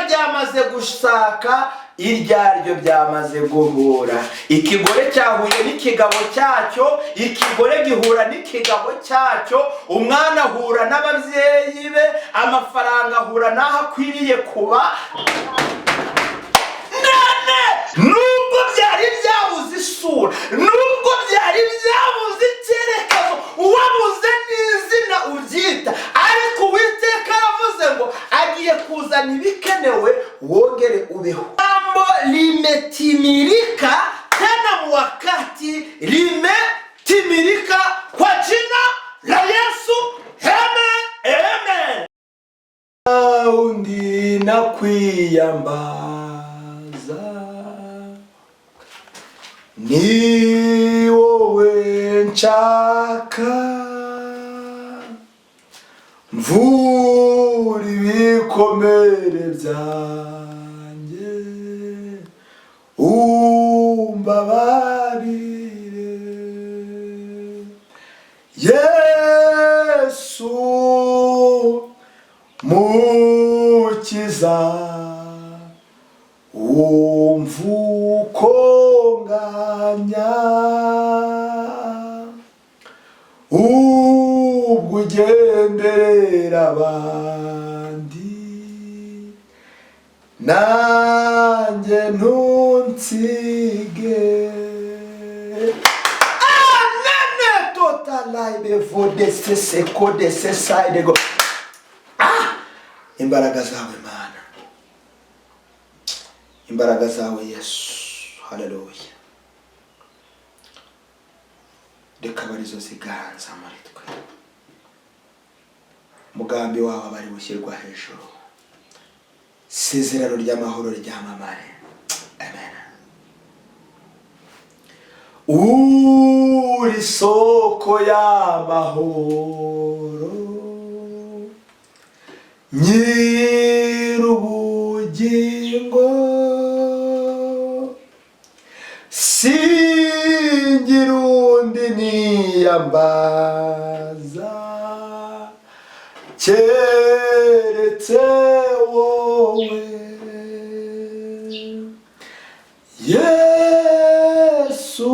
Ryamaze gushaka iryaryo, byamaze guhura. Ikigore cyahuye n'ikigabo cyacyo, ikigore gihura n'ikigabo cyacyo, umwana ahura n'ababyeyi be, amafaranga ahura n'aho akwiriye kuba. None nubwo byari byabuze isura, nubwo byari byabuze icyerekezo, wabuze n'izina ubyita, ariko Uwiteka aravuze ngo agiye kuzana ibikenewe wongere ubeho. Jambo limetimilika tena wakati limetimilika kwa jina la Yesu, amen, amen. Undi nakwiyambaza ni wowe nshaka, mvura ibikomere byanjye, umbabarire Yesu Mukiza, wumva uko nganya, ubwo ugenderera abandi, nanjye ntunsige. Anene totalaide vodeseseko desesaidego. Ah, imbaraga zawe Mana, imbaraga zawe Yesu, haleluya! Reka abe arizo ziganza muri twe, umugambi wawe aba ari gushyirwa hejuru, isezerano ry'amahoro ryamamare, amen. Uri soko y'amahoro, Nyir'ubugingo, singira undi niyambaza keretse wowe. Yesu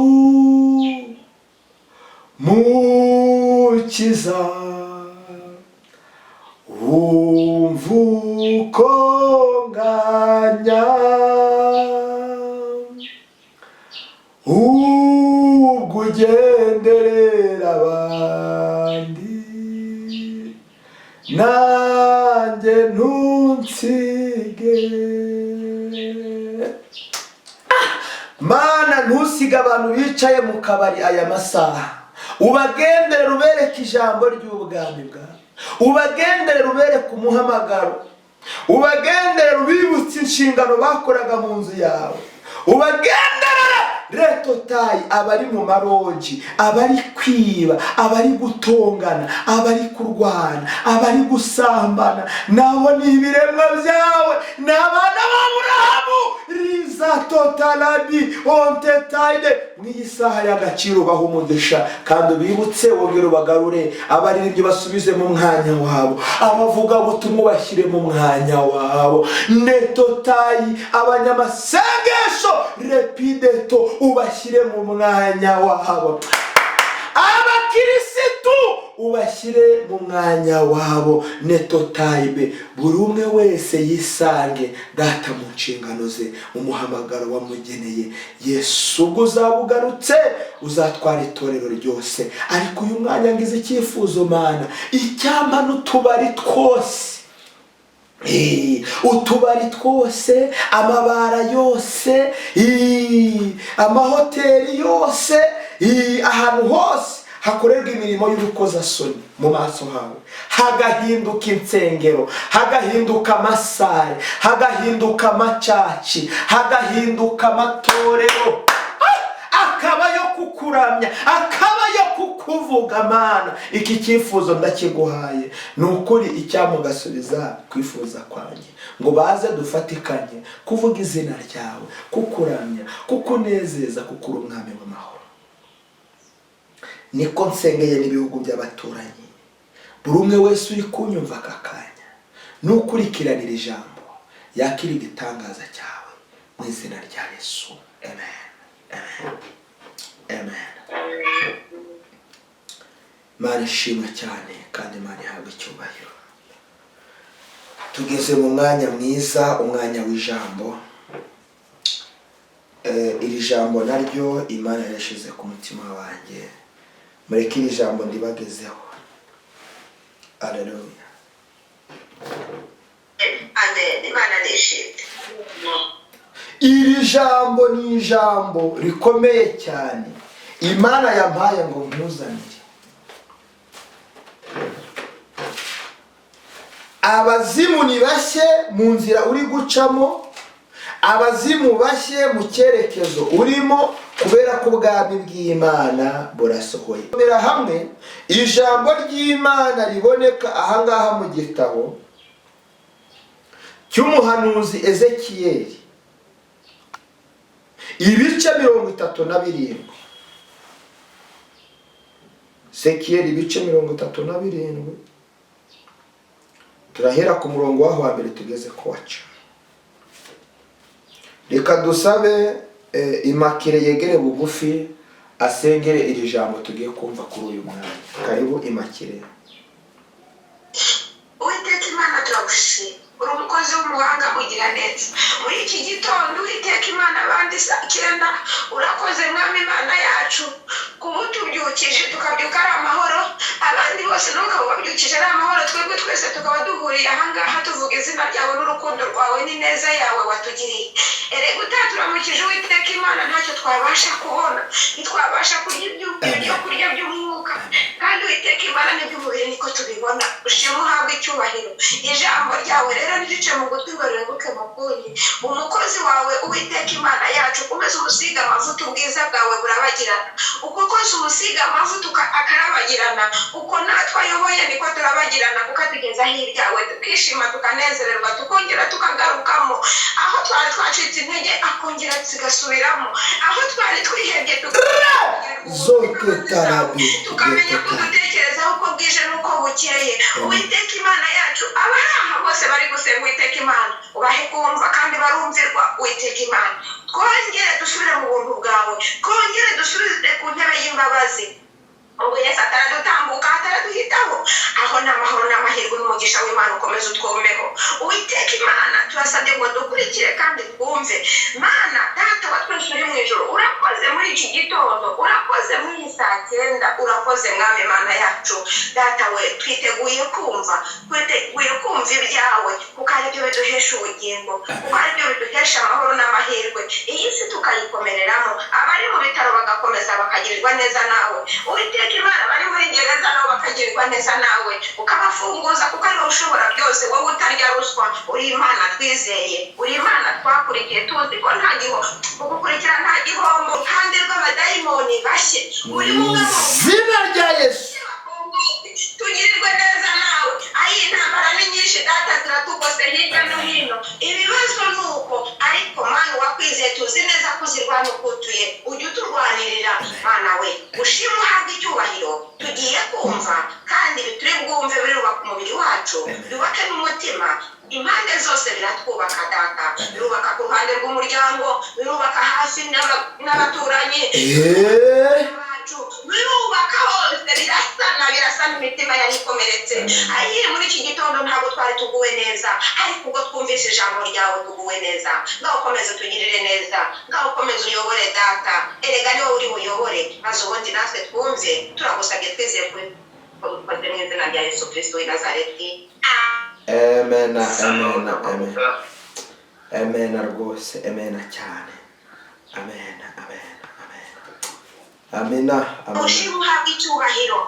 Mukiza, wumva uko nganya, ubwo ugenderera abandi, nanjye ntunsige. Mana, ntusige abantu bicaye mu kabari aya masaha. Ubagenderere, ubereke ijambo ry'ubwami bwawe, ubagenderere, ubereke umuhamagaro, ubagenderere, ubibutse inshingano bakoraga mu nzu yawe, ubagenderere retotayi abari mu maroji, abari kwiba, abari gutongana, abari kurwana, abari gusambana, nabo ni ibiremwa byawe, ni abana b'Aburahamu. Riza totalabi ontetayide. Mu iyi saha y'agaciro baha umugisha kandi ubibutse, wongere ubagarure. Abaririmbyi basubize mu mwanya wabo, abavugabutumwa bashyire mu mwanya wabo, netotayi abanyamasengesho repideto ubashyire mu mwanya wabo, abakirisitu ubashyire mu mwanya wabo, netotayibe buri umwe wese yisange, Data, mu nshingano ze, umuhamagaro wamugeneye. Yesu, ubwo uzaba ugarutse uzatwara itorero ryose, ariko uyu mwanya ngize icyifuzo, Mana, icyampa n'utubari twose, utubari twose, amabara yose, amahoteli yose, ahantu hose hakorerwa imirimo y'urukozasoni mu maso hawe hagahinduka insengero, hagahinduka amasare, hagahinduka amacaci, hagahinduka amatorero, akaba yo kukuramya, akaba yo kukuvuga. Mana, iki cyifuzo ndakiguhaye, ni ukuri icyamugasubiza kwifuza kwanjye ngo baze dufatikanye kuvuga izina ryawe, kukuramya, kukunezeza, kuko uri umwami w'amahoro. Niko nsengeye n'ibihugu by'abaturanyi. Buri umwe wese uri kunyumva aka kanya n'ukurikiranira ijambo, Yakire igitangaza cyawe mu izina rya Yesu. Amen, amen, amen. Imana ishimwe cyane kandi Imana ihabwa icyubahiro. Tugeze mu mwanya mwiza, umwanya w'ijambo. Iri jambo naryo Imana yashyize ku mutima wanjye. Mureke iri jambo ndibagezeho. Aleluya. Amen, Imana nishimwe. Iri jambo ni ijambo rikomeye cyane Imana yampaye ngo nkuzanire. Abazimu ni bashye mu nzira uri gucamo, abazimu bashye mu cyerekezo urimo, kubera ko ubwami bw'Imana burasohoye. Komera hamwe ijambo ry'Imana riboneka ahangaha mu gitabo cy'umuhanuzi Ezekiyeli, ibice 37. Ezekiyeli ibice 37, turahera ku murongo waho wa mbere tugeze ku wacu. Reka dusabe Imakire yegere bugufi asengere iri jambo tugiye kumva kuri uyu mwanya. Karibu, Imakire. Uwiteka Imana, turagushima, uri umukozi w'umuhanga, ugira neza. Muri iki gitondo, Uwiteka Imana, abandi saa cyenda, urakoze Mwami Imana yacu kuba utubyukije tukabyuka ari amahoro. Abandi bose nawe ukaba ubabyukije ari amahoro, twebwe twese tukaba duhuriye ahangaha tuvuga izina ryawe n'urukundo rwawe n'ineza yawe watugiriye. Erega utaturamukije, Uwiteka Imana, ntacyo twabasha kubona, ntitwabasha kurya ibyo kurya by'umwuka, kandi Uwiteka Imana, n'iby'umubiri niko tubibona. Ushima uhabwe icyubahiro. Ijambo ryawe rero ntirice mu gutwi ngo rirenguke mu kundi. Umukozi wawe, Uwiteka Imana yacu, ukomeze umusiga amavuta, ubwiza bwawe burabagirana. Uko kose umusiga amavuta akarabagirana, uko natwe ayoboye niko turabagirana, kuko atugezaho ibyawe tukishima, tukanezererwa, tukongera tukagarukamo. Aho twari twacitse intege akongera tugasubiramo, aho twari twihebye Zote tarabi. tukamenya ko dutekerezaho uko bwije n'uko bukeye. Uwiteka Imana yacu, abari aha bose bari gusenga, Uwiteka Imana, ubahe kumva kandi barumvirwa. Uwiteka Imana, twongere dusubire mu buntu bwawe, twongere dusubire ku ntebe y'imbabazi. Ubwo Yesu ataradutambuka, ataraduhitaho, aho ni amahoro n'amahirwe n'umugisha w'Imana ukomeze utwomeho. Uwiteka Imana, turasabye ngo dukurikire kandi twumve. Mana Data wa twese uri mu ijuru, urakoze muri iki gitondo, urakoze muri iyi saa cyenda, urakoze Mwami Imana yacu. Data we, twiteguye kumva, twiteguye kumva ibyawe, kuko ari byo biduhesha ubugingo, kuko ari byo biduhesha amahoro n'amahirwe, iyi si tukayikomereramo, abari mu bitaro bagakomeza bakagirirwa neza nawe, Uwiteka Imana, abari muri gereza nabo bakagirirwa neza nawe, ukabafunguza, kuko ari wowe ushobora byose, wowe utarya ruswa. Uri Imana twizeye, uri Imana twakurikiye tuzi ko nta giho kugukurikira nta gihombo. Iruhande rw'abadayimoni bashye, uri mumwe mu Izina rya Yesu. Tugirirwe neza nawe. Ayi, intambara ni nyinshi Data, ziratugose hirya no hino, ibibazo ni uko, ariko Mana wakwizeye tuzi neza ko uzirwana ukutuye, ujya uturwanirira. Mana we, ushima uhabwe icyubahiro. Tugiye kumva kandi turi bwumve birubaka umubiri wacu, byubake n'umutima, impande zose biratwubaka Data. Birubaka ku ruhande rw'umuryango, birubaka hafi n'abaturanyi bacu, birubaka hose, birasana, birasana imitima yari ikomeretse. Ayi, muri iki gitondo ntabwo twari tuguwe neza, ariko ubwo twumvise ijambo ryawe tuguwe neza. Ngaho ukomeze utugirire neza, ngaho ukomeze uyobore Data. Erega ni wowe uri buyobore, maze ubundi natwe twumve. Turagusabye twizeye kuri ubikoze mu izina rya Yesu Kristo w'i Nazareti. Amen, amen, amen, amen rwose, amen cyane, amen, amen, amen, amena, amen. Ushima uhabwe icyubahiro.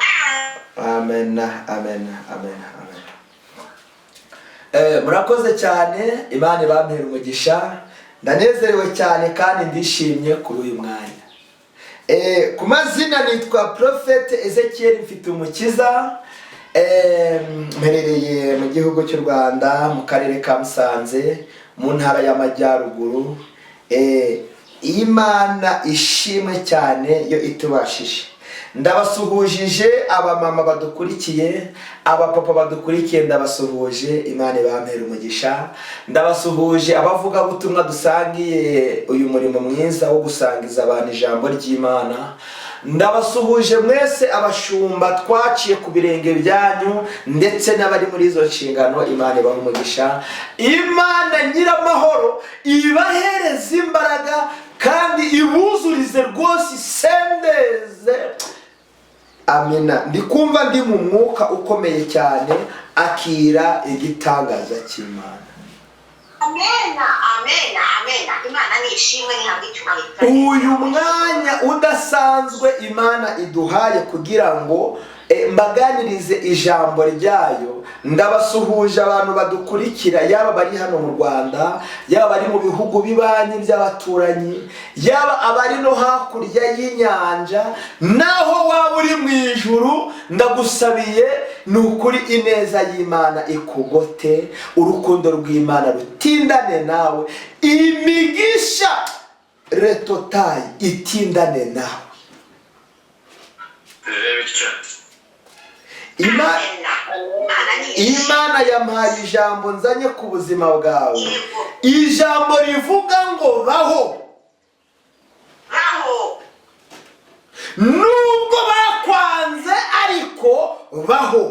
Amen, amen, amen, amen. Murakoze cyane, Imana ibampera umugisha. Ndanezerewe cyane kandi ndishimye kuri uyu mwanya. Ku mazina nitwa Prophet Ezekiel Mfitumukiza. Mperereye mu gihugu cy'u Rwanda, mu karere ka Musanze, mu ntara y'Amajyaruguru. Imana ishimwe cyane yo itubashije. Ndabasuhujije abamama badukurikiye, abapapa badukurikiye, ndabasuhuje, Imana ibampere umugisha. Ndabasuhuje abavugabutumwa dusangiye uyu murimo mwiza wo gusangiza abantu ijambo ry'Imana. Ndabasuhuje mwese abashumba twaciye ku birenge byanyu, ndetse n'abari muri izo nshingano, Imana ibaha umugisha. Imana nyiramahoro ibahereze imbaraga kandi ibuzurize rwose, isendeze. Amina. Ndi kumva ndi mu mwuka ukomeye cyane. Akira igitangaza cy'Imana. Amena, amena, amena. Imana ni ishimwe, ntihabwa icyubahiro. Uyu mwanya udasanzwe Imana iduhaye kugira ngo mbaganirize ijambo ryayo. Ndabasuhuje abantu badukurikira, yaba bari hano mu Rwanda, yaba bari mu bihugu bibanyi by'abaturanyi, yaba abari no hakurya y'inyanja, naho waba uri mu ijuru, ndagusabiye ni ukuri ineza y'Imana ikugote, urukundo rw'Imana rutindane nawe, imigisha retotayi itindane nawe. Bibe bityo. Amena. Imana ni ishimwe. Imana yampaye ijambo nzanye ku buzima bwawe, Yego. ijambo rivuga ngo baho. Baho. Nubwo bakwanze, ariko baho.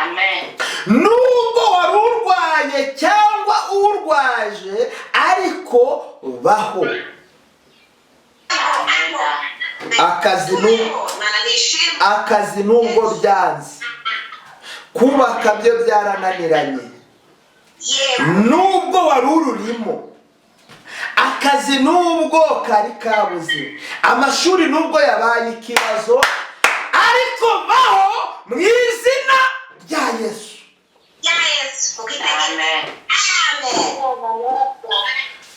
Amen. Nubwo wari urwaye cyangwa urwaje, ariko baho. Akazi Imana ni ishimwe. Akazi nubwo byanze, kubaka byo byarananiranye, Yego. nubwo wari ururimo akazi, nubwo kari kabuze, amashuri nubwo yabaye ikibazo, ariko baho mu izina rya Yesu. Ya Yesu, kuko iteka. Amen. Amen.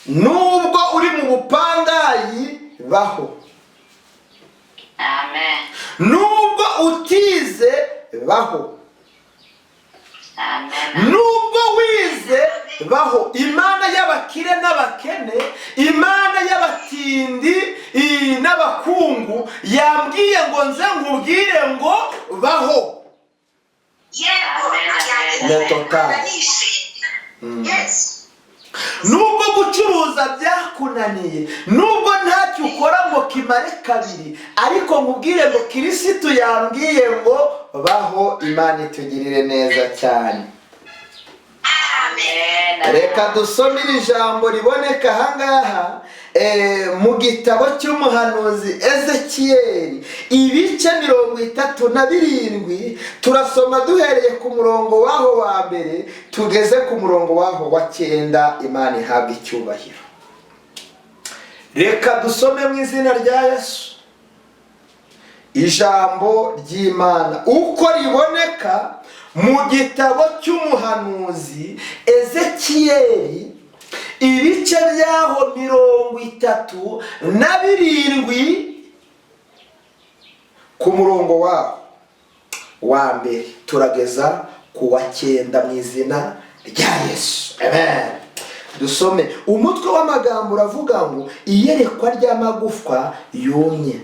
Nubwo uri mu bupangayi, baho. Amen. Nubwo utize, baho. Amen. Nubwo wize, baho. Imana y'abakire n'abakene, Imana y'abatindi n'abakungu yambwiye ngo nze nkubwire ngo baho. Yego. Le total. Imana ni ishimwe. Yes. Nubwo gucuruza byakunaniye, nubwo ntacyo ukora ngo kimare kabiri, ariko nkubwire ngo Kirisitu yambwiye ngo baho. Imana itugirire neza cyane. Amen. Reka dusome iri jambo riboneka ahangaha mu gitabo cy'umuhanuzi Ezekiyeli, ibice 37. Turasoma duhereye ku murongo waho wa mbere tugeze ku murongo waho wa cyenda. Imana ihabwa icyubahiro. Reka dusome mu izina rya Yesu ijambo ry'Imana uko riboneka mu gitabo cy'umuhanuzi Ezekiyeli, ibice byaho 37, ku murongo waho wa mbere turageza ku wa cyenda, mu izina rya Yesu, amen. Dusome. Umutwe w'amagambo uravuga ngo iyerekwa ry'amagufwa yumye.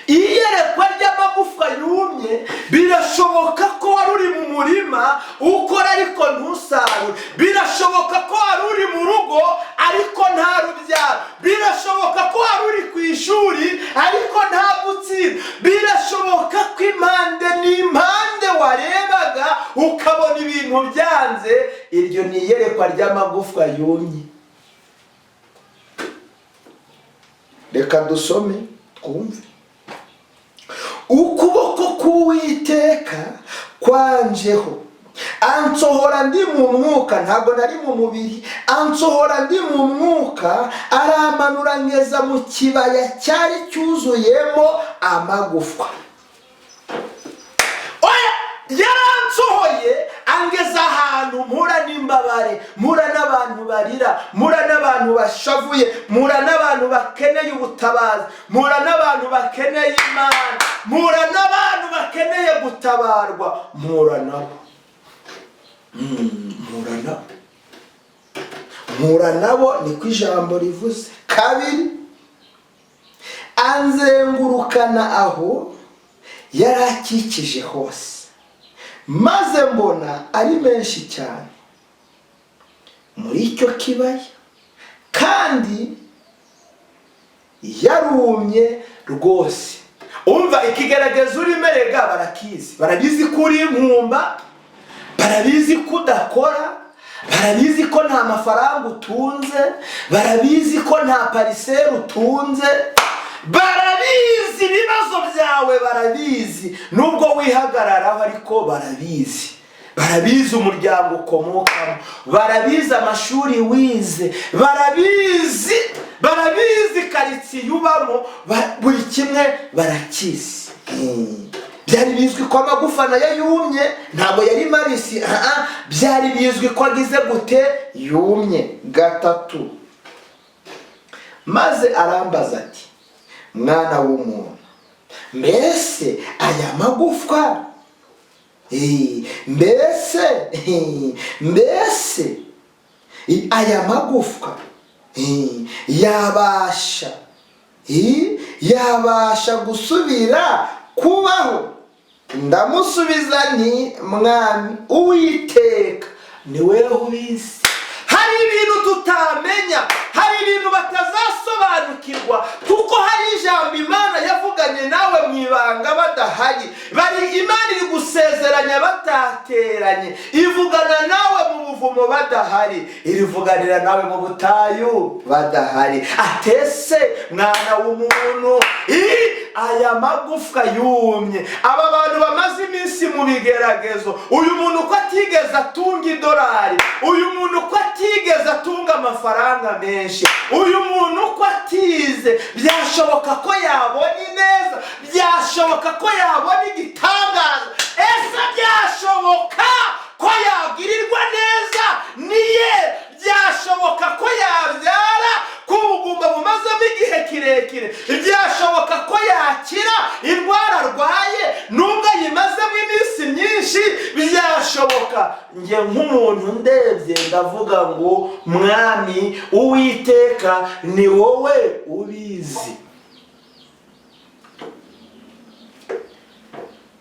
Iyerekwa ry'amagufwa yumye. Birashoboka ko wari uri mu murima ukora ariko ntusarure. Birashoboka ko wari uri mu rugo ariko nta rubyaro. Birashoboka ko wari uri ku ishuri ariko nta gutsinda. Birashoboka ko impande n'impande warebaga ukabona ibintu byanze. Iryo ni iyerekwa ry'amagufwa yumye. Reka dusome twumve. Ukuboko k'Uwiteka kwanjeho, ansohora ndi mu mwuka, ntabwo nari mu mubiri, ansohora ndi mu mwuka, aramanura ngeza mu kibaya cyari cyuzuyemo amagufwa. Oya, yaransohoye angeza ahantu mpura n'imbabare, mpura n'abantu barira, mpura n'abantu bashavuye, mpura n'abantu bakeneye ubutabazi, mpura n'abantu bakeneye Imana, mpura n'abantu bakeneye gutabarwa, mpura nabo. Mpura nabo, mpura nabo, niko ijambo rivuze. Kabiri, Anzengurukana aho yari akikije hose, maze mbona ari menshi cyane muri icyo kibaya, kandi yarumye rwose. Umva, ikigaragaza urimo erega barakizi, barabizi ko uri inkumba, barabizi ko udakora, barabizi ko nta mafaranga utunze, barabizi ko nta parcelle utunze, barabizi ibibazo byawe, barabizi nubwo wihagararaho, ariko barabizi. Barabizi umuryango ukomokamo, barabizi amashuri wize, barabizi, barabizi karitsiye ubamo, buri kimwe barakizi. Byari bizwi ko amagufa nayo yumye, ntabwo yari mabisi, ah, byari bizwi ko agize gute? Yumye. 3, maze arambaza ati: "Mwana w'umuntu, mbese aya magufwa mbese aya magufwa yabasha gusubira kubaho?" Ndamusubiza nti: "Mwami Uwiteka, ni wewe ubizi." Hari ibintu tutamenya, hari ibintu batazasobanukirwa, kuko hari ijambo Imana yavuganye nawe mu ibanga badahari. Bari Imana iri gusezeranya batateranye, ivugana nawe mu buvumo badahari, irivuganira nawe mu butayu badahari. Atese: "Mwana w'umuntu, aya magufwa yumye, aba bantu bamaze iminsi mu bigeragezo, uyu muntu ko atigeze atunga idolari, uyu muntu ko atigeze atunga amafaranga menshi, uyu muntu ko atize, byashoboka ko yabona ineza? Byashoboka ko yabona igitangaza? Ese byashoboka ko yagirirwa neza niye? Byashoboka ko yabyara ko ubugumba bumazemo igihe kirekire? Byashoboka ko yakira indwara arwaye nubwo ayimazemo iminsi myinshi? Byashoboka?" Njye nk'umuntu ndebye ndavuga ngo: "Mwami Uwiteka, ni wowe ubizi."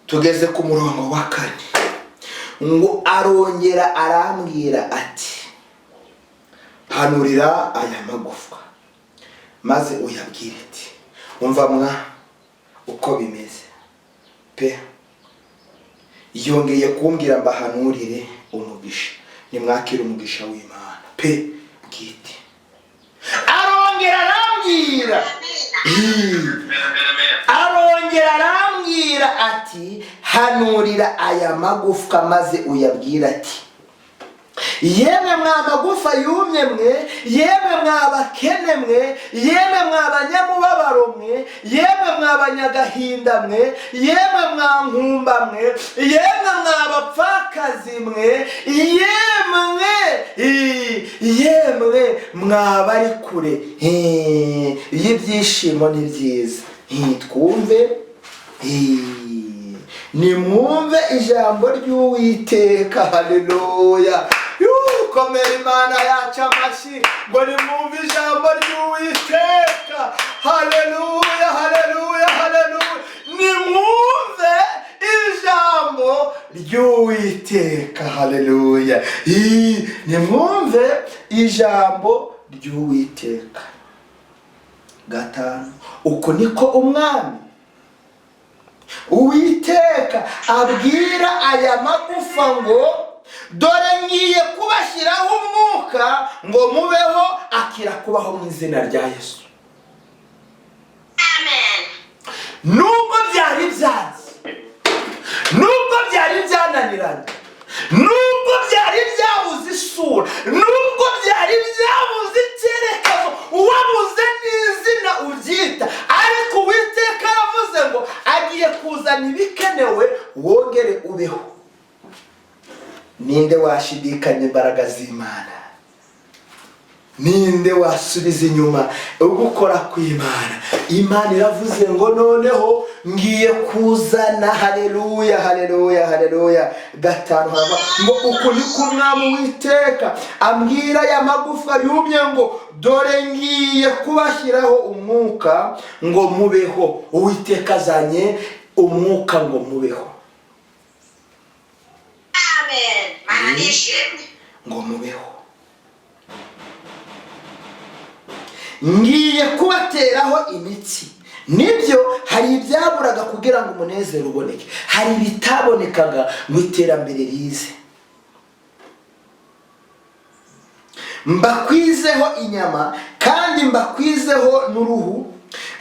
Tugeze ku murongo wa 4, ngo: "Arongera arambwira ati: 'Hanurira aya magufwa maze uyabwire iti: Umva mwa uko bimeze pe.' Yongeye kumbwira mbahanurire umugisha. Nimwakire umugisha w'Imana pe bwite. Arongera arambwira, arongera arambwira ati: 'Hanurira aya magufwa maze uyabwire ati: Yemwe mwa magufa yumye mwe, yemwe mwa bakene mwe, yemwe mwa banyamubabaro mwe, yemwe mwa banyagahinda mwe, yemwe mwa nkumba mwe, yemwe mwa bapfakazi mwe, yemwe yemwe mwa bari kure y'ibyishimo n'ibyiza, twumve, nimwumve ijambo ry'Uwiteka.'" Haleluya! Komera Imana yacu amashyi, ngo nimwumve ijambo ry'Uwiteka. Haleluya, haleluya, haleluya! Nimwumve ijambo ry'Uwiteka. Haleluya! Nimwumve ijambo ry'Uwiteka. 5, "Uku niko Umwami Uwiteka abwira aya magufa ngo: Dore ngiye kubashyiraho umwuka ngo mubeho." Akira kubaho mu izina rya Yesu. Amen. Nubwo byari byanze, nubwo byari byananiranye, nubwo byari byabuze isura, nubwo byari byabuze icyerekezo, wabuze n'izina ubyita, ariko Uwiteka aravuze ngo agiye kuzana ibikenewe wongere ubeho. Ninde washidikanya imbaraga z'Imana? Ninde wasubiza inyuma ugukora kw'Imana? Imana iravuze ngo noneho Ngiye kuzana, haleluya, haleluya, haleluya. 5 haravuga ngo: "Uku ni ko Umwami Uwiteka ambwira aya magufwa yumye ngo: Dore ngiye kubashyiraho umwuka ngo mubeho." Uwiteka azanye umwuka ngo mubeho. Amen. Mana nishimwe. Ngo mubeho. Ngiye kubateraho imitsi. Nibyo, hari ibyaburaga kugira ngo umunezero uboneke, hari ibitabonekaga mu iterambere rize. Mbakwizeho inyama kandi mbakwizeho n'uruhu,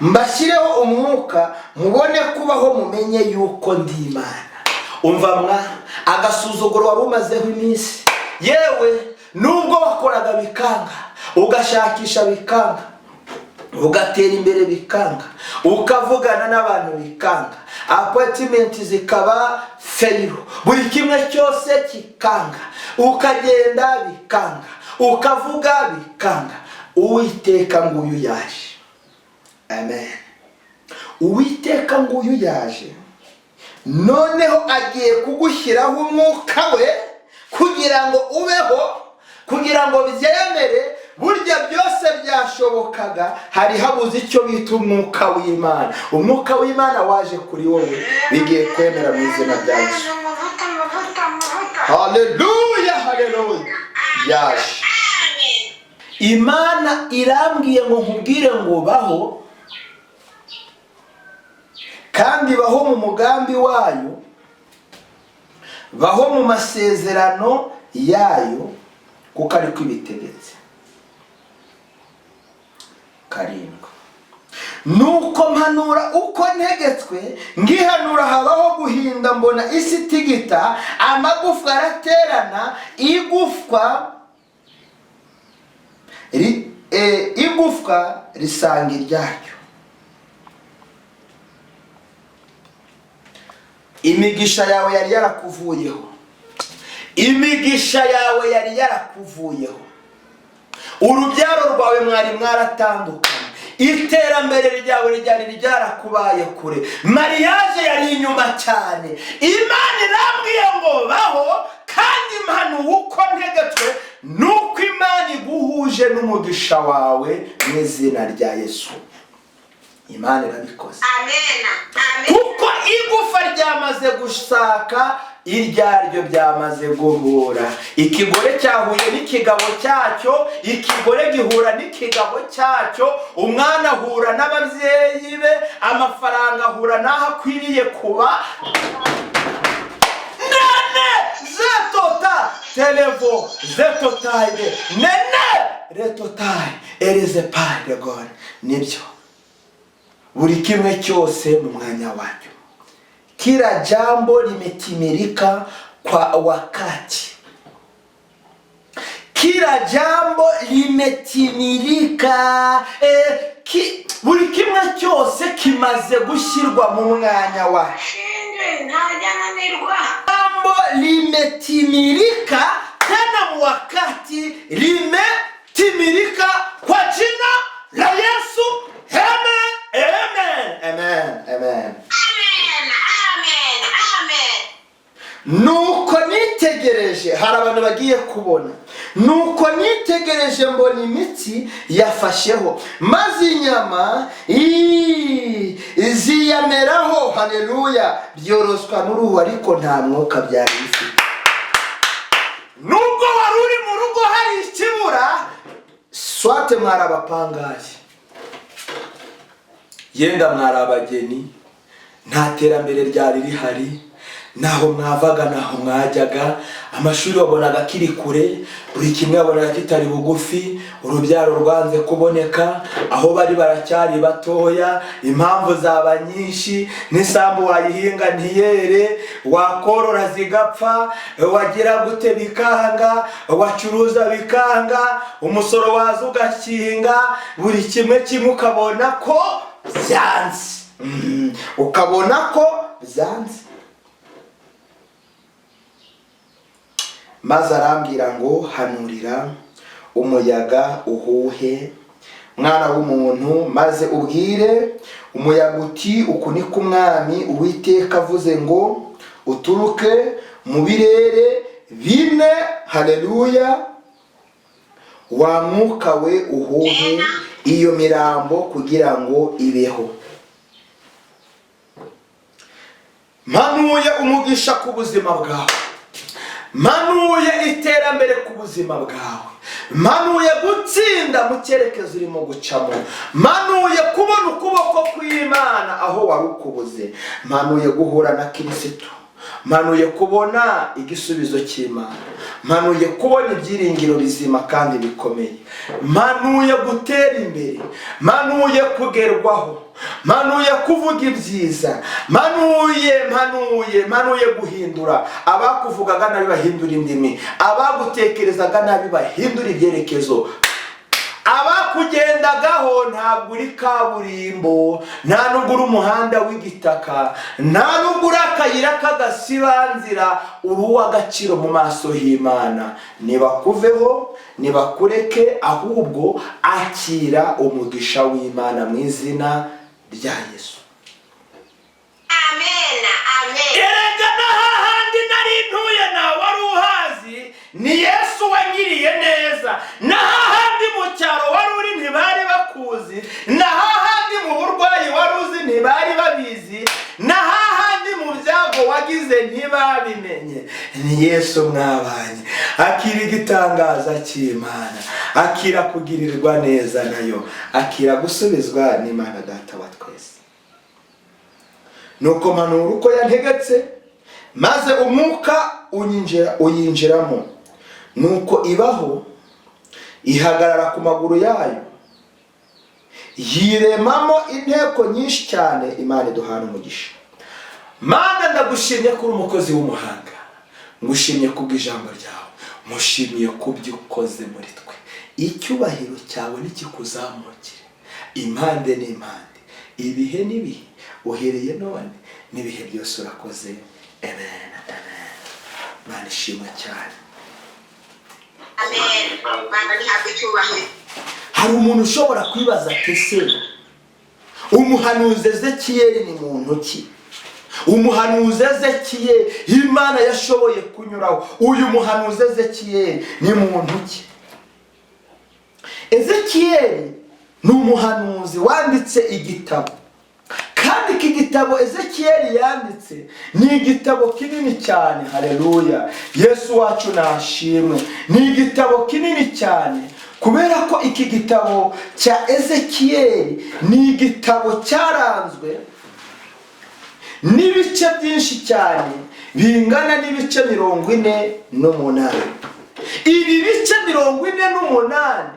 mbashyireho umwuka, mubone kubaho, mumenye yuko ndi Imana. Umva mwa, agasuzuguro wari umazeho iminsi, yewe nubwo wakoraga bikanga, ugashakisha bikanga, ugatera imbere bikanga, ukavugana n'abantu bikanga, appointment zikaba fail, buri kimwe cyose kikanga, ukagenda bikanga, ukavuga bikanga, Uwiteka nguyu yaje. Amen. Uwiteka nguyu yaje, noneho agiye kugushyiraho umwuka we kugira ngo ubeho, kugira ngo byemere. Burya byose byashobokaga, hari habuze icyo bita umwuka w'Imana. Umwuka w'Imana waje kuri wowe, bigiye kwemera mu izina rya Yesu. Amavuta, amavuta, amavuta. Haleluya, haleluya, yaje. Amen. Imana irambwiye ngo nkubwire ngo baho, kandi baho mu mugambi wayo, baho mu masezerano yayo, kuko ariko ibitegetse. 7. Nuko mpanura uko ntegetswe, ngihanura habaho guhinda, mbona isi itigita, amagufwa araterana, igufwa risanga iryaryo. Imigisha yawe yari yarakuvuyeho, imigisha yawe yari yarakuvuyeho, urubyaro rwawe mwari mwaratandukanye, iterambere ryawe ryari ryarakubaye kure, mariage yari inyuma cyane. Imana irambwiye ngo baho, kandi impanuro uko ntegetswe nuko Imana iguhuje n'umugisha wawe mu izina rya Yesu. Imana irabikoze. Amen. Amen. Kuko igufa ryamaze gusaka iryaryo, byamaze guhura. Ikigore cyahuye n'ikigabo cyacyo, ikigore gihura n'ikigabo cyacyo, umwana ahura n'ababyeyi be, amafaranga ahura n'aho akwiriye kuba. Nene zetota televo zetotaide nene retotaye ereze pade gore. Nibyo, buri kimwe cyose mu mwanya wacyo. Kila jambo limetimilika kwa wakati. Kila jambo limetimilika. Buri kimwe cyose kimaze gushyirwa mu mwanya wacyo. Shindwe ntajyananirwa. Jambo limetimilika tena mu wakati, limetimilika kwa jina la Yesu. Amen, amen, amen, amen. Amen. Amen. Amen. Nuko nitegereje, hari abantu bagiye kubona. Nuko nitegereje mbona imitsi yafasheho, maze inyama ziyameraho, haleluya, byoroswa n'uruhu, ariko nta mwuka byari bifite. Nubwo wari uri mu rugo hari ikibura, swate mwari abapangayi, yenda mwari abageni, nta terambere ryari rihari, naho mwavaga naho mwajyaga, amashuri wabonaga akiri kure, buri kimwe wabonaga kitari bugufi, urubyaro rwanze kuboneka, aho bari baracyari batoya, impamvu zaba nyinshi, n'isambu wayihinga ntiyere, wakorora zigapfa, wagira gute bikanga, wacuruza bikanga, umusoro waza ugakinga, buri kimwe kimwe ukabona ko byanze. Ukabona ko byanze. Maze arambwira ngo: hanurira umuyaga uhuhe, Mwana w'umuntu, maze ubwire umuyaga uti: uku ni ko Umwami Uwiteka avuze ngo uturuke mu birere bine, haleluya, wa mwuka we, uhuhe iyo mirambo kugira ngo ibeho. Mpanuye umugisha ku buzima bwawe, mpanuye iterambere ku buzima bwawe, mpanuye gutsinda mu cyerekezo urimo gucamo, mpanuye kubona ukuboko kw'Imana aho wari ukubuze, mpanuye guhura na Kirisitu, mpanuye kubona igisubizo cy'Imana, mpanuye kubona ibyiringiro bizima kandi bikomeye, mpanuye gutera imbere, mpanuye kugerwaho, mpanuye kuvuga ibyiza, mpanuye, mpanuye, mpanuye guhindura abakuvugaga nabi bahindura indimi, abagutekerezaga nabi bahindura ibyerekezo, abakugendagaho. Ntabwo uri kaburimbo, nta nubwo uri umuhanda w'igitaka, nta nubwo uri akayira k'agasibanzira. Uri uw'agaciro mu maso h'Imana. Nibakuveho, nibakureke, ahubwo akira umugisha w'Imana mu izina rya Yesu. Amen, amen. Erega n'ahahandi nari ntuye nawe wari uhazi, ni Yesu wangiriye neza. N'ahahandi mu cyaro wari uri ntibari bakuzi, n'ahahandi mu burwayi wari uzi ntibari babizi, n'ahahandi mu byago wagize ntibabimenye, ni Yesu mwabanye. Akira igitangaza cy'Imana, akira kugirirwa neza nayo, akira gusubizwa n'Imana Data wa twese. Nuko mpanura uko yantegetse, maze umwuka unyinjira, uyinjiramo, nuko ibaho, ihagarara ku maguru yayo, yiremamo inteko nyinshi cyane. Imana iduhana umugisha. Mana, ndagushimye ko uri umukozi w'umuhanga, ngushimye kubw'ijambo ryawe, mushimiye kubyo ukoze muri twe. Icyubahiro cyawe nikikuzamukire impande n'impande, ibihe n'ibihe, uhereye none n'ibihe byose. Urakoze. Amen, amen. Imana ishimwe cyane. Amen. Mana ntihabwe icyubahiro. Hari umuntu ushobora kwibaza ati: ese umuhanuzi Ezekiyeli ni muntu ki? Umuhanuzi Ezekiyeli Imana yashoboye kunyuraho, uyu muhanuzi Ezekiyeli ni muntu ki? Ezekiyeli ni umuhanuzi wanditse igitabo, kandi iki gitabo Ezekiyeli yanditse ni igitabo kinini cyane. Haleluya, Yesu wacu nashimwe. Ni igitabo kinini cyane kubera ko iki gitabo cya Ezekiyeli ni igitabo cyaranzwe n'ibice byinshi cyane bingana n'ibice 48. Ibi bice 48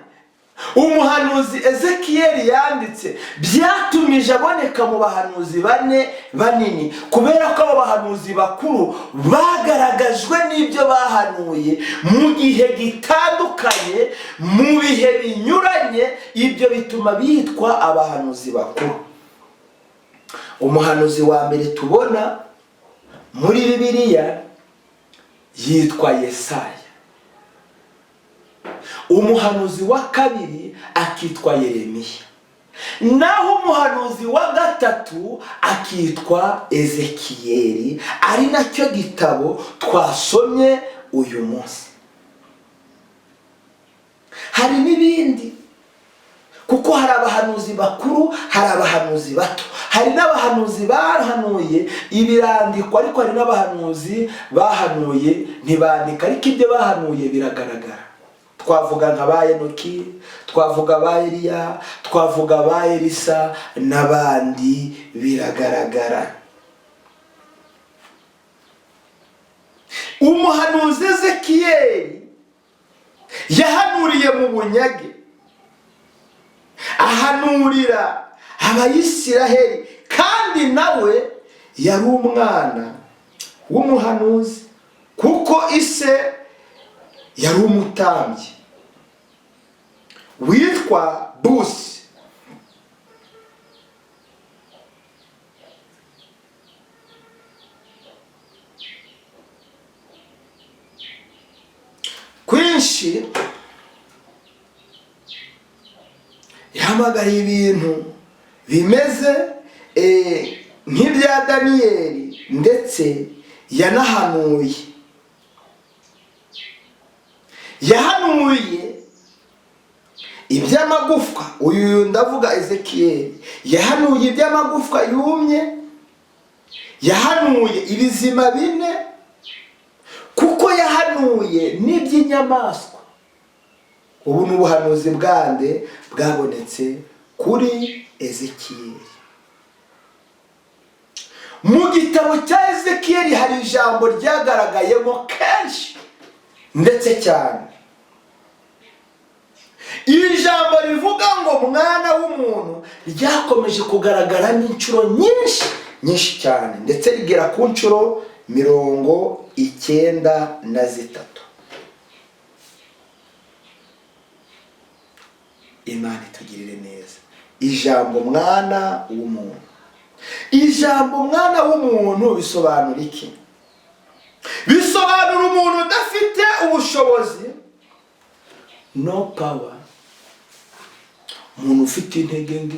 umuhanuzi Ezekiyeli yanditse byatumije aboneka mu bahanuzi bane banini, kubera ko abo bahanuzi bakuru bagaragajwe n'ibyo bahanuye mu gihe gitandukanye, mu bihe binyuranye. Ibyo bituma bitwa abahanuzi bakuru. Umuhanuzi wa mbere tubona muri Bibiliya yitwa Yesaya, umuhanuzi wa kabiri akitwa Yeremiya, naho umuhanuzi wa gatatu akitwa Ezekiyeli, ari nacyo gitabo twasomye uyu munsi. Hari n'ibindi, kuko hari abahanuzi bakuru, hari abahanuzi bato, hari n'abahanuzi bahanuye ibirandikwa, ariko hari n'abahanuzi bahanuye ntibandika, ariko ibyo bahanuye biragaragara. Twavuga nka ba Enoki, twavuga ba Eliya, twavuga ba Elisa n'abandi, biragaragara. Umuhanuzi Ezekiyeli yahanuriye mu bunyage, ahanurira Abayisiraheli, kandi nawe yari umwana w'umuhanuzi kuko ise yari umutambyi witwa Busi. Kwinshi Yahamagariye ibintu bimeze nk'ibya Daniyeli, ndetse yanahanuye, yahanuye iby'amagufwa. Uyu ndavuga Ezekiyeli, yahanuye iby'amagufwa yumye, yahanuye ibizima bine, kuko yahanuye n'iby'inyamaswa. Ubu ni ubuhanuzi bwande bwabonetse kuri Ezekiyeli. Mu gitabo cya Ezekiyeli hari ijambo ryagaragayemo kenshi ndetse cyane. Iri jambo rivuga ngo "mwana w'umuntu" ryakomeje kugaragaramo inshuro nyinshi nyinshi cyane, ndetse rigera ku nshuro 93. Imana itugirire neza. Ijambo "mwana w'umuntu", ijambo "mwana w'umuntu" bisobanura iki? Bisobanura umuntu udafite ubushobozi, no power, umuntu ufite intege nke,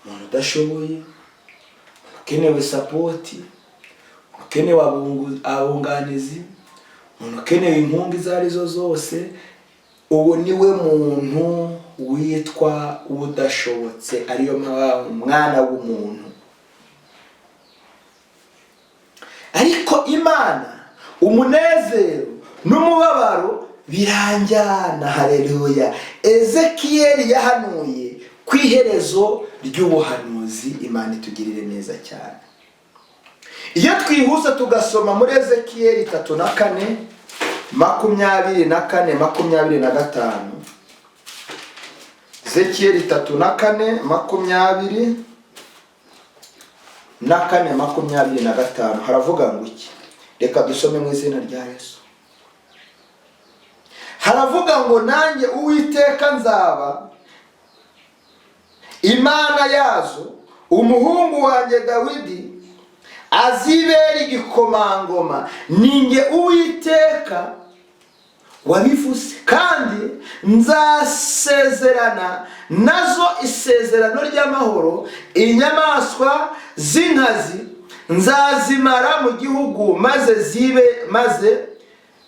umuntu udashoboye, umuntu ukenewe support, umuntu ukenewe abunganizi, umuntu ukenewe inkunga izo arizo zose. Ubu niwe muntu witwa udashobotse, ariyo mpamvu umwana w'umuntu. Ariko Imana, umunezero n'umubabaro biranjyana. Haleluya! Ezekiyeli yahanuye ku iherezo ry'ubuhanuzi. Imana itugirire neza cyane. Iyo twihuse tugasoma muri Ezekiyeli 34, 24, 25, Ezekiyeli 34, 24, 25, haravuga ngo iki? Reka dusome mu izina rya Yesu. Haravuga ngo: "Nanjye Uwiteka nzaba Imana yazo, umuhungu wanjye Dawidi azibera igikomangoma. Ninjye Uwiteka wabivuze. Kandi nzasezerana nazo isezerano ry'amahoro, inyamaswa z'inkazi nzazimara mu gihugu, maze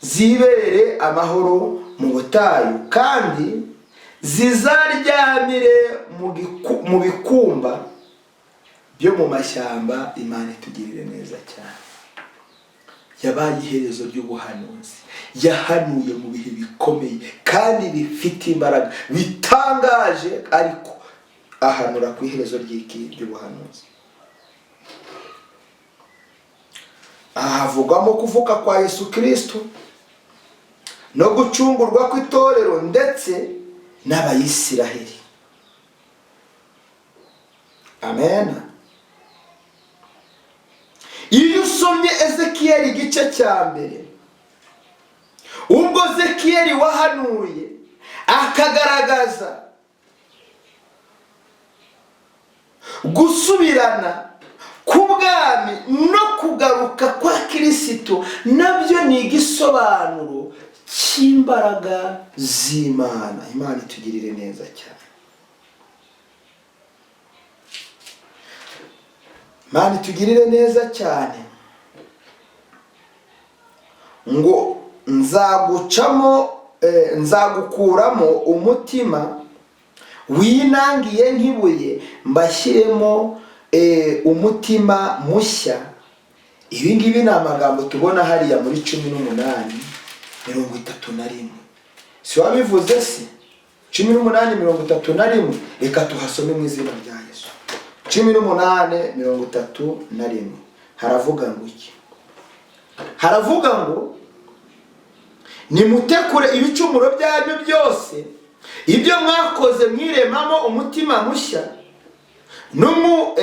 zibere amahoro mu butayu, kandi zizaryamire mu bikumba byo mu mashyamba." Imana itugirire neza cyane. Yabaye iherezo ry'ubuhanuzi. Yahanuye mu bihe bikomeye kandi bifite imbaraga bitangaje, ariko ahanura ku iherezo ry'iki? Ry'ubuhanuzi. Aha havugwamo kuvuka kwa Yesu Kirisito no gucungurwa kw'itorero ndetse n'Abayisiraheli. Amen. Iyo usomye Ezekiyeli igice cya mbere, ubwo Ezekiyeli wahanuye akagaragaza gusubirana k'ubwami no kugaruka kwa Kirisito, nabyo ni igisobanuro cy'imbaraga z'Imana. Imana itugirire neza cyane. Imana itugirire neza cyane. Ngo nzagucamo, nzagukuramo umutima winangiye nk'ibuye, mbashyiremo umutima mushya. Ibi ngibi ni amagambo tubona hariya muri 18:31. Si wabivuze se? 18:31. Reka tuhasome mu izina rya Yesu. 18:31 haravuga ngo iki? Haravuga ngo: "Nimutekure ibicumuro byanyu byose, ibyo mwakoze, mwiremamo umutima mushya n'umu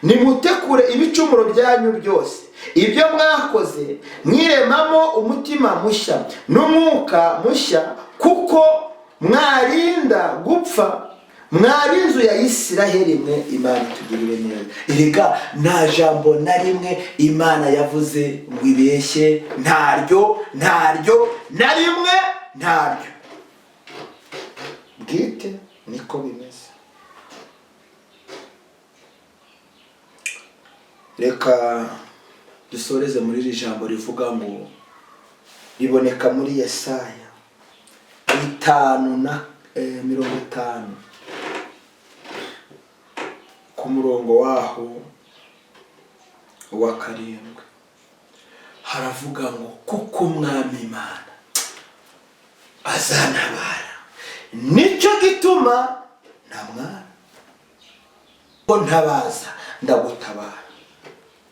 nimutekure ibicumuro byanyu byose, ibyo mwakoze, mwiremamo umutima mushya n'umwuka mushya, kuko mwarinda gupfa, mwari inzu ya Isiraheli mwe." Imana itugirire neza. Erega nta jambo na rimwe Imana yavuze ngo ibeshye, ntaryo, ntaryo na rimwe, ntaryo. Bwite niko bimeze. Reka dusoreze muri iri jambo rivuga ngo riboneka muri Yesaya 50 ku murongo waho wa 7, haravuga ngo kuko Umwami Imana azantabara, nicyo gituma nta mwana ko ntabaza ndagutabara,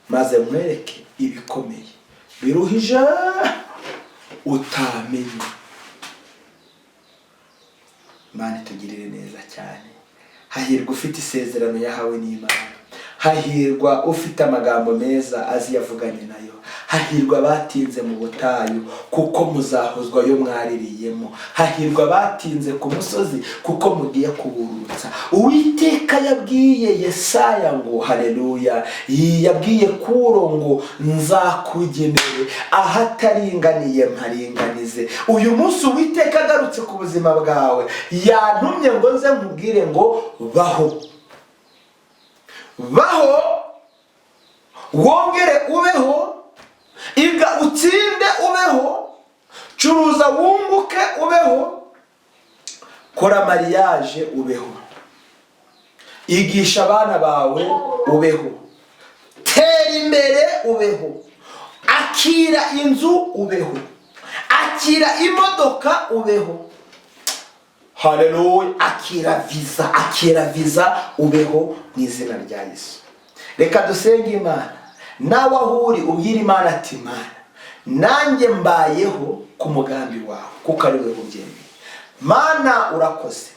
maze nkwereke ibikomeye biruhije utamenye. Imana itugirire neza cyane. Hahirwa ufite isezerano yahawe n'Imana, hahirwa ufite amagambo meza azi yavuganye nayo, hahirwa abatinze mu butayu kuko muzahozwa yo mwaririyemo, hahirwa abatinze ku musozi kuko mugiye kuburutsa. Uwiteka yabwiye Yesaya ngo haleluya, yabwiye Kuro ngo nzakugenere ahataringaniye mparinganize. Uyu munsi Uwiteka agarutse ku buzima bwawe, yantumye ngo nze nkubwire ngo baho, baho, wongere ubeho, iga utsinde ubeho, curuza wunguke ubeho, kora mariage ubeho, igisha abana bawe ubeho, tera imbere ubeho, akira inzu ubeho, akira imodoka ubeho, haleluya, akira visa, akira visa ubeho mu izina rya Yesu. Reka dusenge Imana. Nawe aho uri ubwire Imana ati Mana, nanjye mbayeho ku mugambi wawe kuko ari wowe ubyemeye. Mana urakoze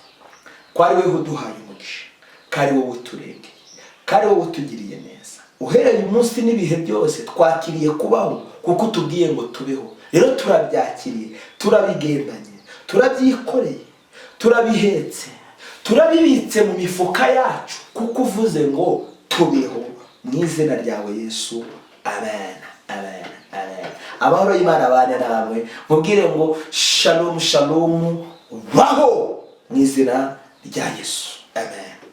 ko ari wowe uduhaye umugisha, ko ari wowe uturengeye, ko ari wowe utugiriye neza. Uhereye umunsi n'ibihe byose twakiriye kubaho kuko utubwiye ngo tubeho. Rero turabyakiriye, turabigendanye, turabyikoreye, turabihetse, turabibitse mu mifuka yacu kuko uvuze ngo tubeho mu izina ryawe Yesu. Amen, amen, amen. Amahoro y'Imana abane namwe. Mubwire ngo shalom shalom, baho mu izina rya Yesu. Amen.